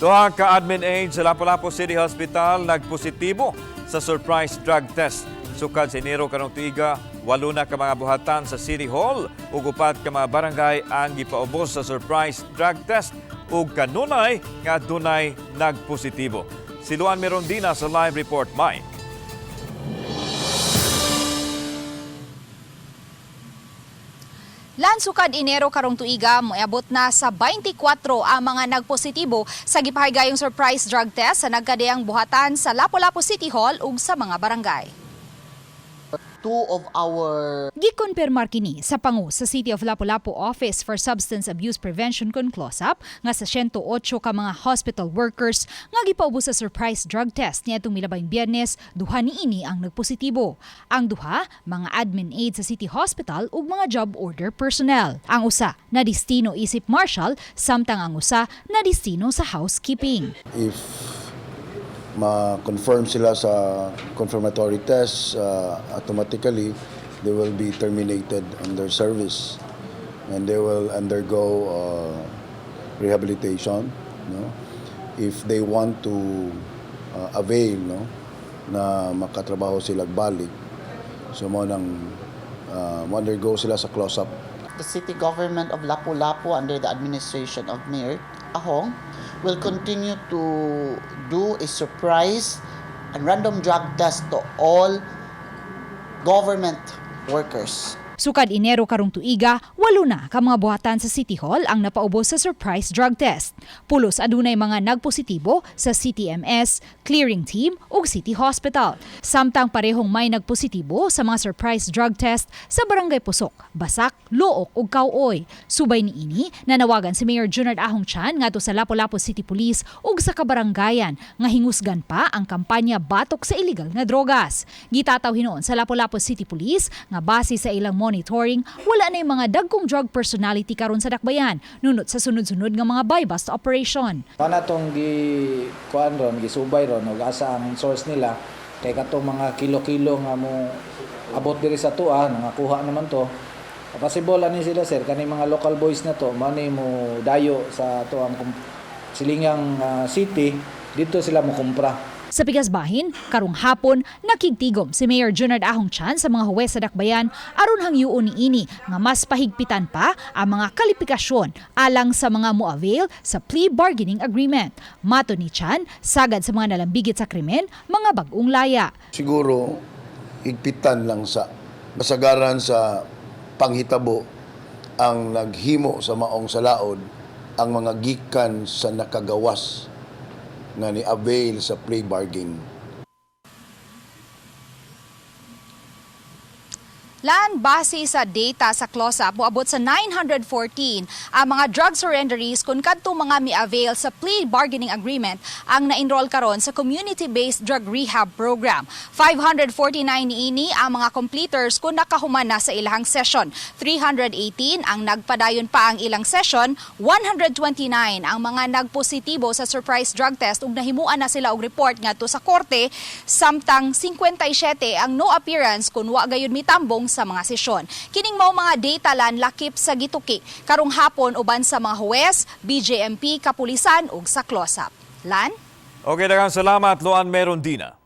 Duha ka admin aide sa Lapu-Lapu City Hospital nagpositibo sa surprise drug test. Sukad sa Enero karong tuiga, walo na ka mga buhatan sa City Hall ug upat ka mga barangay ang gipaubos sa surprise drug test ug kanunay nga dunay nagpositibo. Si Luan Merondina sa live report. Mike. Lan, sukad Enero karong tuiga, moabot na sa 24 ang mga nagpositibo sa gipahigayong surprise drug test sa nagkadeyang buhatan sa Lapu-Lapu City Hall ug sa mga barangay. Two of our Gikonpirmar kini sa pangu sa City of Lapu-Lapu Office for Substance Abuse Prevention kon CLOSAP nga sa 108 ka mga hospital workers nga gipaubos sa surprise drug test niadtong milabayng Biyernes, duha niini ang nagpositibo. Ang duha, mga admin aide sa City Hospital ug mga job order personnel. Ang usa na destino isip marshal, samtang ang usa na destino sa housekeeping. If ma-confirm sila sa confirmatory test, automatically they will be terminated on their service and they will undergo rehabilitation, no? If they want to avail, no, na makatrabaho sila balik, so mo nang undergo sila sa CLOSAP. The city government of Lapu-Lapu under the administration of Mayor Ahong will continue to do a surprise and random drug test to all government workers. Sukad Enero karong tuiga, walo na ka mga buhatan sa City Hall ang napaubos sa surprise drug test. Pulos adunay mga nagpositibo sa CTMS, clearing team ug City Hospital. Samtang parehong may nagpositibo sa mga surprise drug test sa Barangay Pusok, Basak, Looc ug Kauoy. Subay niini, nanawagan si Mayor Junard Ahong Chan ngadto sa Lapu-Lapu City Police ug sa kabaranggayan nga hingusgan pa ang kampanya batok sa illegal nga drogas. Gitataw hinuon sa Lapu-Lapu City Police nga base sa ilang monitoring, wala na mga dagkong drug personality karon sa dakbayan, nunot sa sunod-sunod nga mga buy-bust operation. Pana tong gi kuan ron, gisubay ron ug asa ang source nila kay katong mga kilo-kilo nga mo abot diri sa tua, nangakuha naman to. Possible ani sila, sir, kani mga local boys na to, mani mo dayo sa ato ang silingang city dito sila mo kumpra. Sa pikas bahin, karong hapon, nakigtigom si Mayor Junard Ahong Chan sa mga huwes sa dakbayan aron hangyoon niini nga mas pahigpitan pa ang mga kalifikasyon alang sa mga moavail sa plea bargaining agreement. Matod ni Chan, sagad sa mga nalambigit sa krimen, mga bag-ong laya. Siguro higpitan lang sa masagaran sa panghitabo ang naghimo sa maong salaod ang mga gikan sa nakagawas nga ni avail sa plea bargain. Lan, base sa data sa CLOSAP, moabot sa 914 ang mga drug surrenderies kung kadto mga mi-avail sa plea bargaining agreement ang na-enroll karon sa community-based drug rehab program. 549 niini ang mga completers kung nakahuman na sa ilahang session. 318 ang nagpadayon pa ang ilang session, 129 ang mga nagpositibo sa surprise drug test ug nahimuan na sila og report ngadto sa korte, samtang 57 ang no appearance kung wa gayud mitambong sa mga sesyon. Kining mao mga data, Lan, lakip sa gituki karong hapon uban sa mga huwes, BJMP, kapulisan ug sa CLOSAP. Lan? Okay, daghang salamat, Luan Merondina.